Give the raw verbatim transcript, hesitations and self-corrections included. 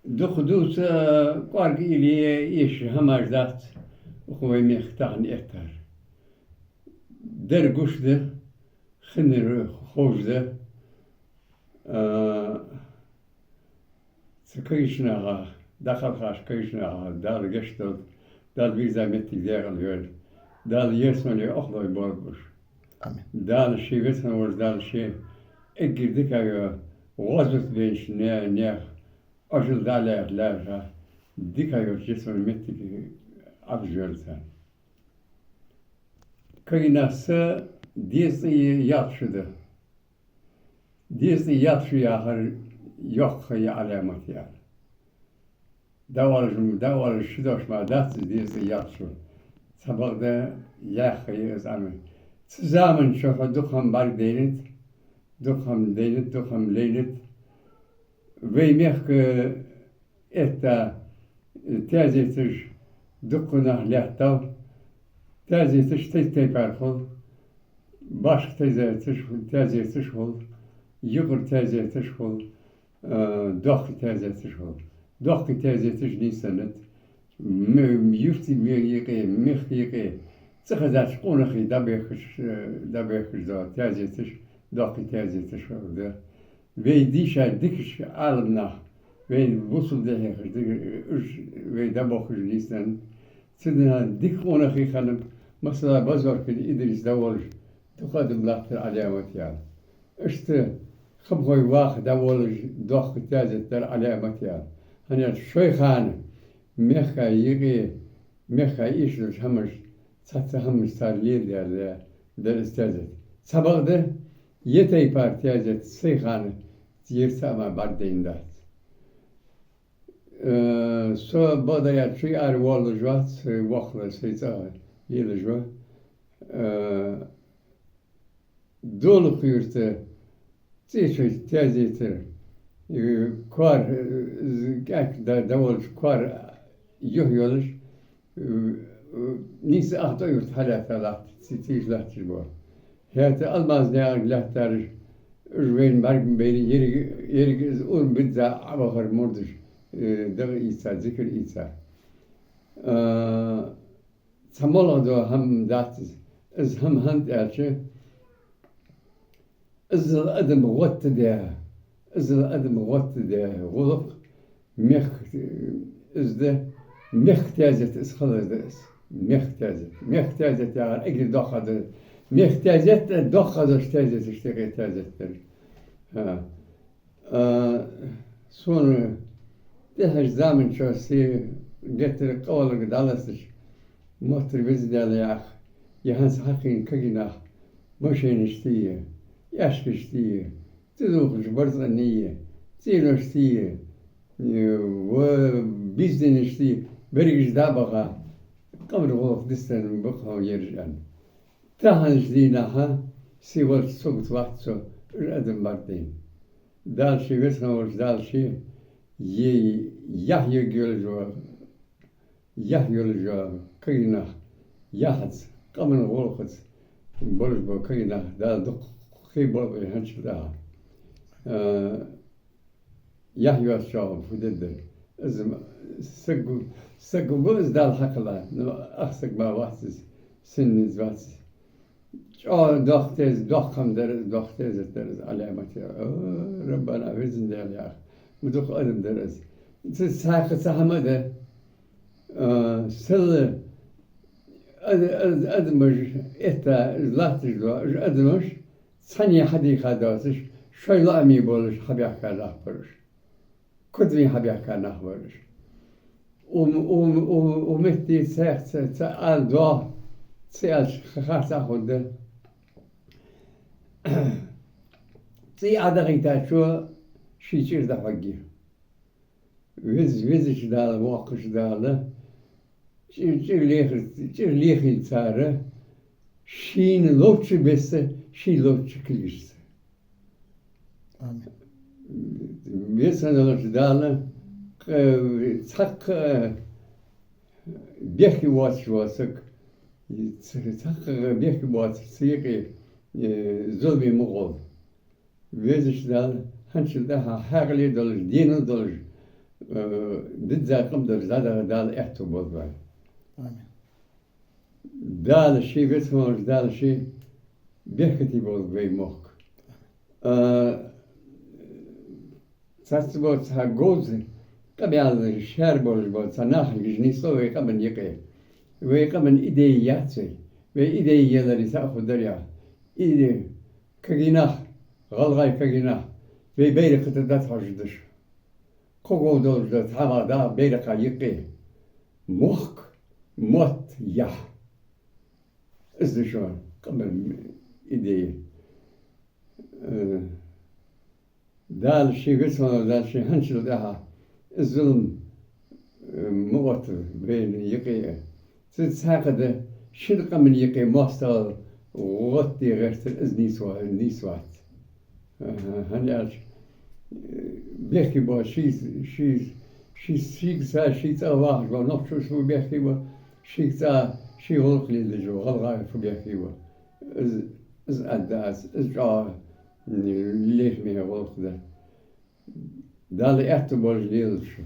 Дукха дувца, кӀоарга уйла е эшаш хӀамаш дац укх вай мехка тахан эттар. Дар гуш да, хиннар ховш да. А, цу кагийча наха, дӀакхалхача кагийча наха Дала гешт долда, Дала веза моттиг декъала йойла, Дала ялсмале, охлой болба уж. Амин. Дала ший веза волча Дала ший эггара дика йола гӀазот бенча не-, нех Ӏожал дӀалаьрхӀа лаьрхӀа, дика йолча ялсмале моттиг Ӏовижа йойла царна. Кагийнах, са дезткъеи ялх шу да. Дезткъеи ялх шу яхар йоккха хьа я, Ӏаламат я. ДӀаоалаш, дӀаоалаш ши дош мара дац из, дезткъеи ялх шу. Цхьабакъда яьхха я из Ӏамал. Цу заман чухь дукха хӀама бӀаргадайнад, дукха хӀама дайнад, дукха хӀама лайнад. Вай мехка этта таьзеташ дукха нах лаьттав. Таьзеташ тайп-тайпара хул. Башха таьзеташ, таьзеташ хул. Юкъара таьзеташ хул. Э, доккхий таьзеташ хул. Доккхий таьзеташ нийсденнад. М-, юртий ме-, юкъе, мехка юкъе цӀихезача къонахий дӀабехкаш, э, дӀабехкаш дола таьзеташ, доккхий таьзеташ хул да. Вай дийша дикача Ӏаламнах, вайна бусалба ди хьехаш дика, уж вай дӀабохкаш нийсденнад. Цудухьа дика къонахий хиннаб, масала, Базоркин Идрис дӀаволаш, дукха адам латтар Ӏаламат я. Иштта Хабхой Ваха дӀаволаш, доккха таьзет дар Ӏаламат я. ХӀана аьлча шоай хана мехка юкъе, мехка эшаш долча хӀамаш, цхьацца хӀамаш цар леладаьр дар из таьзет. Цхьабакъда, е тайпара таьзет сай хана ерца а мара бӀаргадайна дац. Э, со бакъдар аьлча, шуй ара воаллаш вац, воккхал сай цӀагӀа лелаш ва. Э, Долакха-Юрта цӀечой таьзетара, э, коара, э, кӀаьнк дӀа-, дӀаволча коара юхь йолаш, э, э, нийсса Ахту-Юрта хьалаьтта латт, ци-, цига латташ бола. ХӀаьта Алмазнаькъарга лаьттараш, уж вайна бӀарга ма байра, еррига, еррига из урам бизза Ӏовахар мурдаш, э, дакъа ийца, зикар ийца. А, цхьа моллагӀа дола хӀама дац из. Из хӀама хӀана аьлча, иззал адам гӀоттадаь, иззал адам гӀоттадаь гӀулакх мехка, э, из да, мехка таьзет из хилар да из. Мехка таьзет. Мехка таьзет яхар эггара доккха да. Мехка таьзет а доккха долча таьзеташта юкъе таьзет дар. ХӀа. А, сона тӀехьарча заман чухь се геттара къавалга дӀалаьцача, моттар веза Даьла яха, е хӀанз хьакхийна кагийнах машенашта е, аьшкашта е, цӀи дохаш барзкъанна е, цӀеношта е, э, ва бизнесашта е, берригаш дӀа а баха, къаман гӀулакх дицденна ба-кх хьо ераш аьнна. Таханарча дийнахьа сий волча сагота вац со, уж адам бӀаргадайна. Дала ший веза хинна волча Дала ший, е яхь йолаш йола, яхь йолаш йола кагийнах, яхьаца, къаман гӀулакхаца болаш бола кагийнах Дала дукха кхы болба хӀанзчул тӀехьа. Э, яхь йоацачоа фу дергда? Из м-, саг, саг ва из Дала хьакхелла, но ах саг ма вац из, сина низ вац из. ЧӀоагӀа доккха тез-, доккха хӀама дар из, доккха тезет дар из, Ӏаламат я. О, Раббана, веза Даьла яха, ма дукха адам дар из. Цу цхьаькха цхьа хӀама да, а, сел ад-, ад-, адамаш этта, латташ дола, уж адамаш цхьанне хьадийха доацаш, шоай лоӀаме болаш хьабаьхка нах бар уж. Кодве хьабаьхка нах бар уж. У, у, у, у метте цхьаькха ца, ца ала доагӀа, ца аьлча ха-, харцахьа хургда. ЦӀий Ӏодахийтачо ший чӀир дӀахьоргья. Вез-, Везача Дала, Воккхача Дала, чӀир, чӀир лехар-, чӀир лехийла цар, шийна ловча беса, ший ловча кулгашца. Амин. Веза хинна волча Дала, кх-, цхьаккха бехке воацаш вола саг, ц-, цхьаккха бехке боацаш цу юкъе, э, зуламе ма гӀолва. Везача Дала, хӀанзчул тӀехьа хьаькъале долаш, денал долаш, э, дизза къам долаш дӀадаха Дала аьттув болба вай. Амин. Дала ший вецан волча Дала ший беркате болба вай мохк. А, цхьацца бола цхьа говза къамаьл шаьра болаш бола цхьа нахагаш нийслу вай къаман юкъе. Вай къаман идея яц вай. Вай идея яларе цхьа а хургдар яхаш. Идея, кагий нах, гӀалгӀай кагий нах, вай байракха тӀа дӀатӀахьожаргда шо. Кхо гов долаш да цхьа ваха да байракха юкъе. Мохк, мотт, яхь. Из да шоана къаман идея. Э, Дала ший вецан волча Дала ший хӀанзчул тӀехьа из зулам, э, ма оттар вайна юкъе. Цу цхьаькха да шин къаман юкъе моастагӀал гӀоттаде гӀертар, из нийса ва-, нийса вац. Аха, хӀана аьлча, э, бехке ба ший, ший, ший, шийга цӀа, ший цӀа вахаш ба, нохчо фу бехке ба, шийга цӀа, ший гӀулакх леладеш ва, гӀалгӀа фу бехке ва. Из, из адда аз, из чӀоагӀа, м, лехаме гӀулакх да. Дала аьттув болаш лелалда шо.